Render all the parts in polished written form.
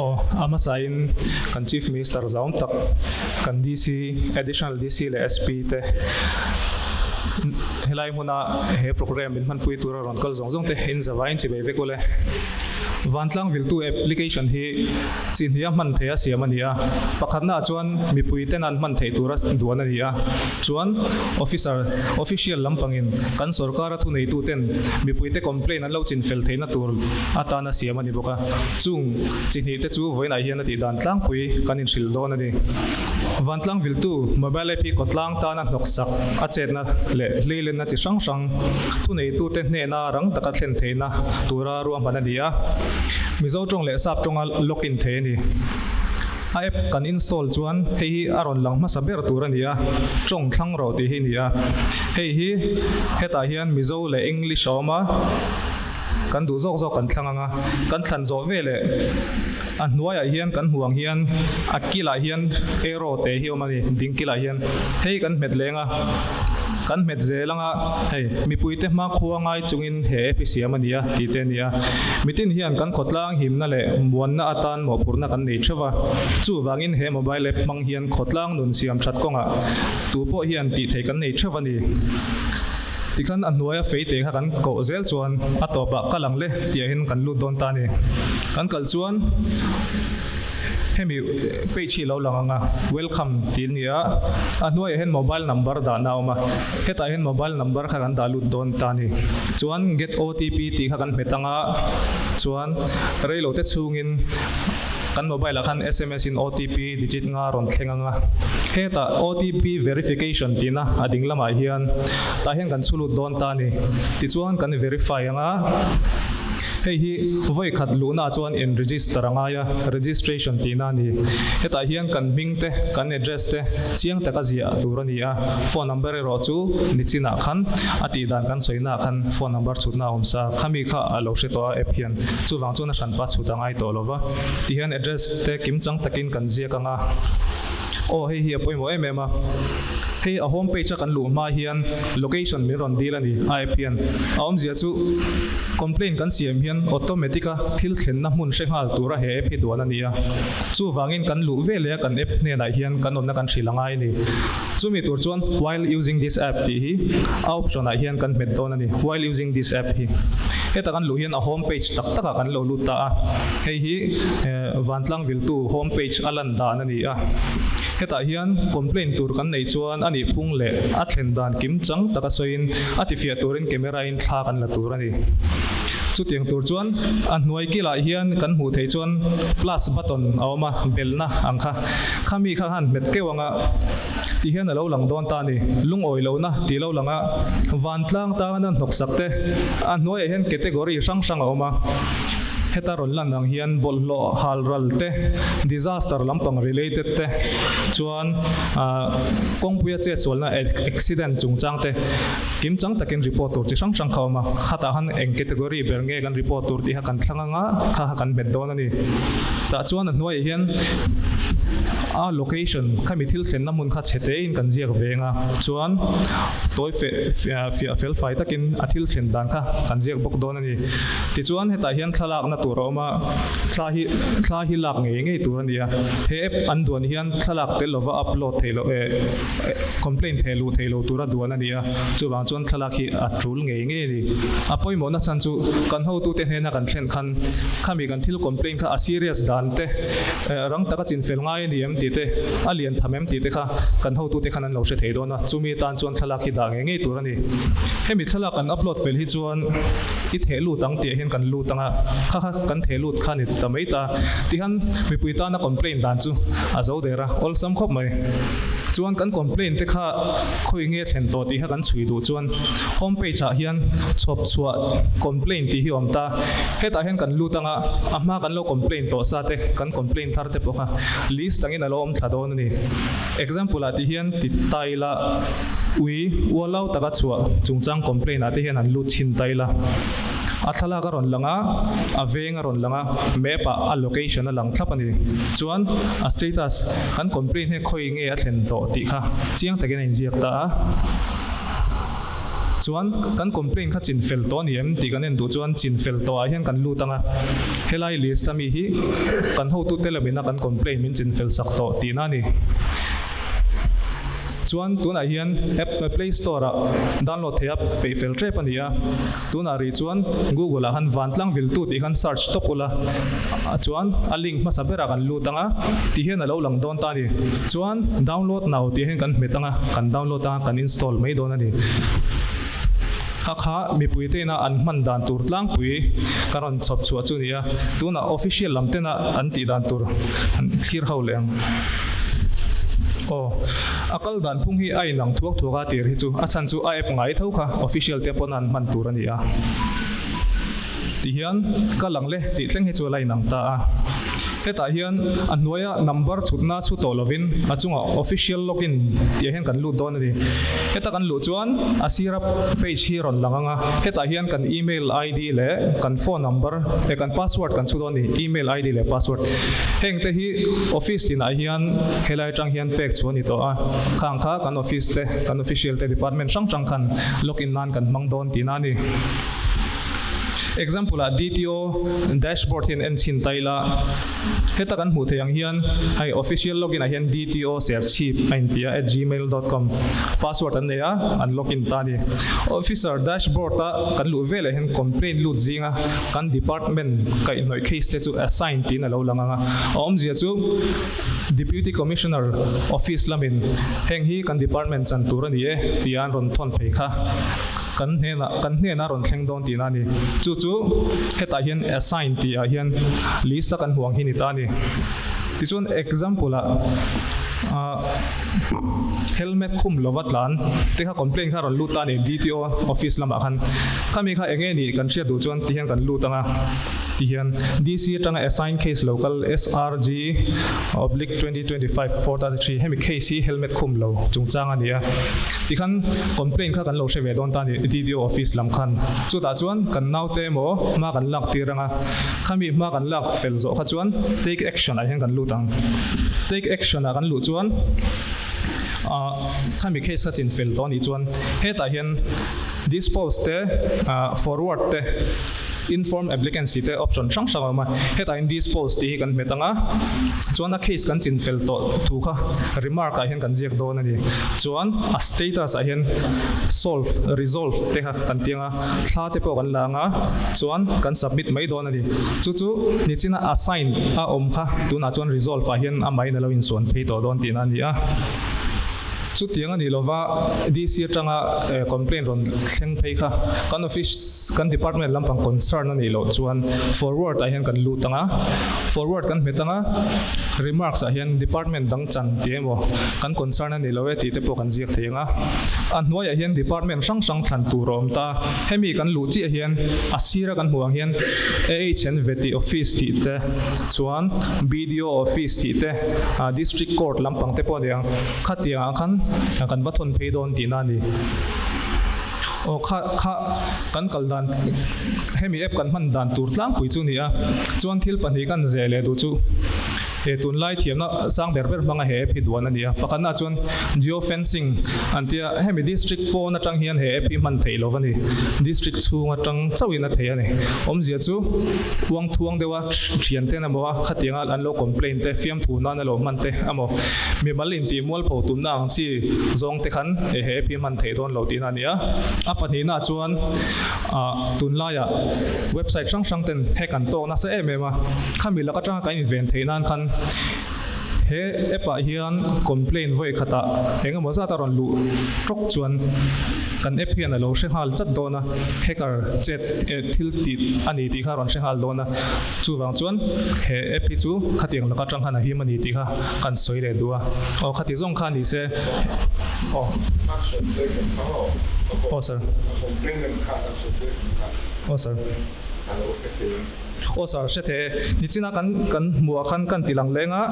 Aw, a hmasain kan Chief Minister zaum tak, kan DC, Additional DC leh SP te helai hmuna he programme min hmanpui tura rawn kal zawng zawng te in zavaiin chibei vek ule. Vantlang viltu application hi chi hnia hman theih a siam a ni a, pakhatnaah chuan mipui ten an hman theih tura duan a ni a, chuan officer, official lampangin kan sorkara thuneituten mipuite complaint an lo chinfel theihna tur atana siam a ni bawk a, chung chi hnih te chu vawiinah hian a tih dan tlangpui kan inhrilh dawn a ni. Vantlang viltu mobile app hi kawtlang tana hnawksak a chetna leh hleilenna chi hrang hrang thuneitute hnena rang taka thlen theihna tura ruahman a ni a, Mizo tawng leh Sap tawnga login thei a ni. A app kan install chuan hei hi a rawn lang hmasa ber tur a ni a, tawng thlang rawh tih hi a ni a. Hei hi hetah hian Mizo leh English a awm a, kan duh zawk zawk kan thlang ang a, kan thlan zawh veleh a hnuaiah hian kan hmuh ang hian a kilah hian arrow te hi a awm a ni, ding kilah hian hei kan hmet leng a, kan hmet zel ang a, hei mipuite hmakhua ngai chungin he app hi siam a ni a tih te a ni a. Mitin hian kan khawtlang himna leh muanna atan mawhphurhna kan nei theuh a, chuvangin he mobile app hmang hian khawtlang nun siam that kawngah tu pawh hian tih theih kan nei theuh a ni. Tikhan a hnuaia feite kha kan koh zel chuan a tawpah kal ang le tih ah hian kan lut dawn ta a ni. Kan kal chuan hemi page hi a lo lang ang a, welcome tih a ni a, a hnuaiah hian mobile number dahna a awm a, hetah hian mobile number kha kan dah lut dawn ta a ni. Chuan get OTP tih kha kan hmet ang a, chuan reilote chhungin kan mobile ah khan sms in OTP digit nga rawn thleng ang a, hetah OTP verification tihna a ding lamah hian tah hian kan chhu lut dawn ta a ni. Tichuan kan verify ang a, hei hi vawi khat luhna ah chuan in register a ngai a, registration tihna a ni. Hetah hian kan hming te, kan address te chiang taka ziah tur a ni a, phone number erawh chu nichinah khan a tih dan kan sawina ah khan phone number chhutna a awm sa, khami kha a lo hre tawh a app hian chuvang chuan a hranpa chhut a ngai tawh lo va. Tihian address te kimchang takin kan ziak ang a, aw hei hi a pawimawh em em a. Hei a home page a kan luh hma hian location min rawn dil a ni a app hian. A awmzia chu complaint kan siam hian automatic a thil thlenna hmun hre nghal tura he app hi duan a ni a. Chuvangin kan luh veleh a kan app hnenah hian kan awmna kan hrilh a ngai a ni. Chumi tur chuan while using this app tih hi a option ah hian kan hmet dawn a ni, while using this app hi. Heta kan luh hian a home page tak takah kan lo lut ta a. Hei hi Vantlang viltu home page a lan dan a ni a. Hetah hian complaint tur kan neih chuan a nihphung leh a thlen dan kim chang taka sawiin a tifiah turin camera in thla kan la tur a ni. Chutiang tur chuan a hnuai kilah hian kan hmuh theih chuan plus button a awm a, belna ang kha. Khami kha han hmet keuh anga ti hian a lo lang dawn ta a ni. Lungawi lohna tih lo lang a, vantlang tana hnawksak te a hnuaiah hian category hrang hrang a awm a. Heta rawn lan ang hian bawlhhlawh hal ral te, disaster lampang related te, chuan kawngpuia chetsualna accident chungchang te kimchang takin report tur chi hrang hrang kha a awm a. Khatah khan eng category ber nge kan report tur tih kha kan thlang anga kha kha kan hmet dawn a ni. Tah chuan a hnuaiah hian a location khami thil thlenna hmun kha chhe tein kan ziak veng a, chuan tawi fiah fel fai takin a thil thlen dan kha kan ziak bawk dawn a ni. Tichuan hetah hian thlalakna tur a awm a, thla hi thla hi lak ngei ngei tur a ni a. He app an duan hian thlalak tel lova upload theih loh eh complaint theh luh theih loh tura duan a ni a, chuvang chuan thlalak hi a tul ngei ngei a ni. A pawimawhna chhan chu kan hotute hnena kan thlen khan khami kan thil complaint kha a serious dan te rang taka chinfel ngai a ni em tih te, a lian tham em tih te kha kan hotute khan an lo hre thei dawn a, chumi tan chuan thlalak hi dah ngei ngei tur a ni. Hemi thlalak kan upload fel hi chuan i theh lut ang tih ah hian kan lut ang a, kha kha kan theh lut kha ni ta mai ta. Tihian mipui tana complaint dan chu a zo der a, awlsam khawp mai. Chuan kan complaint te kha khawi nge thlen tawh tih kha kan chhui duh chuan home page ah hian chhawp chhuah complaint tih hi a awm ta. Hetah hian kan lut ang a, a hma kan lo complaint tawh sa te, kan complaint thar te pawh kha list angin a lo awm thla dawn a ni. Example ah tih hian ti ta ila ui ualau taka chhuah chungchang complaint ah te hian an lut chhin ta ila. A thlalak a rawn lang a, a veng a rawn lang a, map ah a location a lang thlap a ni. Chuan a status kan complaint hi khawi nge a thlen tawh tih kha chiang takin a inziak ta a. Chuan kan complaint kha chin fel tawh a ni em tih kan en duh chuan chin fel tawh ah hian kan lut ang a, helai list a mi hi kan hotute lamina kan complaint min chin fel sak tawh tihna a ni. Chuan tunah hian app play store ah download theih a peih fel tep a ni a, tunah rih chuan google ah khan vantlang viltu tih khan search tawp ula chuan a link hmasa berah kan lut ang a ti hian a lo lang dawn ta a ni. Chuan download now tih hian kan hmet ang a, kan download ang a kan install mai dawn a ni. A kha mipui te ina an hman dan tur tlangpui ka rawn chhawp chhuah chu a ni a, tunah official lam tena an tih dan tur an thlir ho leh ang. Aw, a kal dan phung hi a inang thuak thuak a tir hi chu a chhan chu a app ngai tho kha official te pawn an hman tur a ni a. Ti hian ka lang le tih thleng hi chu a la inang ta a. Hetah hian a hnuaia number chhutna chhu tawh lovin a chungah official login tih ah hian kan lut dawn a ni. Heta kan luh chuan a sira page hi rawn lang ang a, hetah hian kan email ID leh kan phone number eh kan password kan chhu dawn a ni, email ID leh password. Heng te hi office tinah hian helai atang hian pek chu a ni tawh a, khang kha kan office te kan official te department hrang hrang khan login nan kan hmang dawn tihna a ni. Example ah DTO dashboard hian en chhin ta ila, heta kan hmuh theih ang hian hei official login ah hian DTO serchhip a inti a at gmail dot com password an nei a, an login ta a ni. Officer dashboard a kan luh veleh hian complaint lut zinga kan department kaihhnawih case te chu assign tiin a lo lang ang a, a awmzia chu Deputy Commissioner office lamin heng hi kan department chan tur a ni e tia an rawn thawn phei kha. Kan hnenah kan hnenah rawn thleng dawn tihna a ni. Chu chu hetah hian assign tih ah hian list a kan hmuh ang hi ni ta a ni. Tichuan example ah ah helmet khum lova tlan te kha complaint kha rawn lut ta a ni DTO office lamah khan. Khami kha eng nge nih kan hriat duh chuan ti hian kan lut ang a. Ti hian DC atanga assign case lo kal SRG oblique 2025 433 hemi case hi helmet khum lo chungchang a ni a. Tikhan complaint kha kan lo hre ve dawn ta a ni DDO office lam khan. Chutah chuan kan naute emaw hma kan lak tir ang a, khami hma kan lak fel zawh kha chuan take action ah hian kan lut ang. Take action ah kan luh chuan ah khami case kha chin fel tawh a nih chuan hetah hian dispose te ah forward te Inform applicants tih te option hrang hrang a awm a, hetah hian dispose tih hi kan hmet ang a, chuan a case kan chin fel tawh thu kha remark ah hian kan ziak dawn a ni. Chuan a status ah hian solve, resolve te kha kan ti ang a, thla te pawh kan la ang a, chuan kan submit mai dawn a ni. Chu chu nichina assign a awm kha tunah chuan resolve ah hian amahin a lo insuan phei tawh dawn tihna a ni a. Chutiang a nih lova DC atanga complaint rawn thleng phei kha kan office kan department lampang concern a nih loh chuan forward ah hian kan lut ang a, forward kan hmet ang a, remarks ah hian department dang chan tih emaw kan concern a ni lo e tih te pawh kan ziak thei ang a. A hnuaiah hian department hrang hrang thlan tur a awm ta, hemi kan luh chiah hian a sira kan hmuh ang hian AHN Veti office tih te chuan BDO office tih te district court lampang te pawh a ni ang. Khatiang ah khan kan va thawn phei dawn tihna a ni. Aw kha kha kan kal dan hemi app kan hman dan tur tlangpui chu a ni a, chuan thil pahnih kan zeh leh duh chu he tunlai thiamna sang ber ber hmanga he app hi duan a ni a. Pakhatna chuan geo fencing an tia hemi district pawn atang hian he app hi hman theih lo a ni. District chhung atang chauhin a thei a ni. Awmzia chu uang thuang deuha thianten emaw a khatianga an lo complaint te fiamthu nan a lo hman te emaw Mimal intih mualpho tumna ang chi zawng te khan he he app hi hman theih dawn lo tihna a ni a. A pahnihna chuan ah tunlaiah website hrang hrang ten hack an tawk nasa em em a. Khami lak atanga kan inven theih nan khan he app ah hian complaint vawi khatah eng emaw zat a rawn luh tawk chuan kan app hian a lo hre nghal chat dawn a, hacker chet eh thil tih a ni tih kha a rawn hre nghal dawn a. Chuvang chuan he app hi chu khatiang lak atang khan a him a ni tih kha kan sawi leh duh a. Aw khati zawng kha ni se. Aw. Action taken kha aw. Aw sir. A complainant khan action taken kha. Aw sir. A lo hre thei ang. Aw sir hre thei e. Nichina kan kan hmuh ah khan kan ti lang leng a.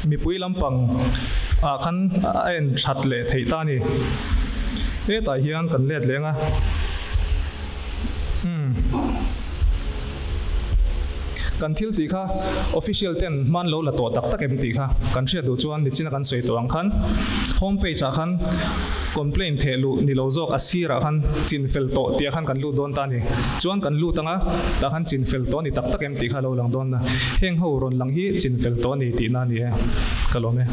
Mipui lampang ah khan a en that leh theih ta a ni. Hetah hian kan let leng a. Umm. Kan thil tih kha official ten hman lo la tawh tak tak em tih kha kan hriat duh chuan nichina kan sawi tawh ang khan home page ah khan complaint theh luh ni lo zawk a sirah khan chin fel tawh tih ah khan kan lut dawn ta a ni. Chuan kan lut anga tah khan chin fel tawh a ni tak tak em tih kha a lo lang dawn a, heng ho rawn lang hi chin fel tawh a ni tihna a ni e. Ka lawm e.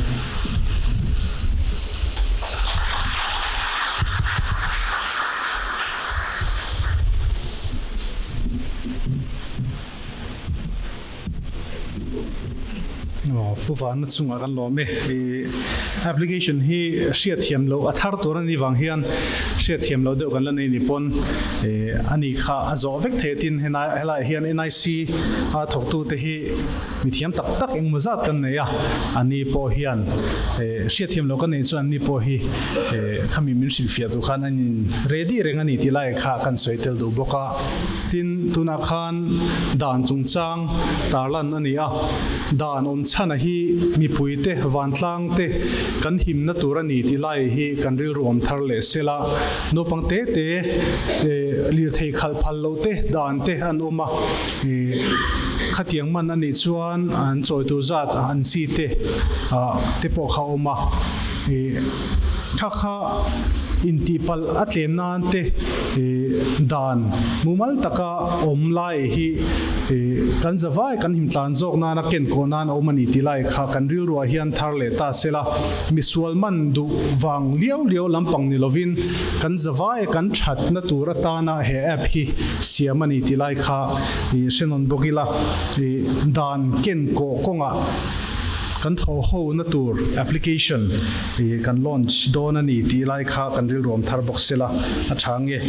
Pu Vana chungah kan lawm e. I application hi hriatthiam loh a thar tur a nih vang hian hriatthiam loh deuh kan la nei ni pawn ani kha a zawh vek thei tin helaiah hian NIC a thawktute hi mi thiam tak tak engmaw zat kan nei a, ani pawh hian hriatthiam loh ka neih chuan ani pawh hi khami min hrilhfiah tur khan an in ready reng a ni tih lai kha kan sawi tel duh bawk a. Tin, tunah khan dan chungchang tarlan a ni a, dan awm chhana hi mipuite vantlang te kan himna tur a ni tih lai hi kan rilru awm thar leh sel a, naupang te te lirthei khalh phal loh te dan te an awm a, khatiang man a nih chuan an chawi tur zat an chi te te pawh kha a awm a, kha kha intihpalh a tlem nan te dan mumal taka awm lai hi kan zavai kan himtlan zawk nana ken kawh nan a awm a ni tih lai kha kan rilruah hian thar leh ta sela, misual man duh vang liau liau lampang ni lovin kan zavai kan thatna tur atana he app hi siam a ni tih lai kha hrenawn bawk ila, dan ken kawh kawngah kan tho ho na tur application kan launch dawn a ni tih lai kha kan rilruam thar bawk sela a tha nge.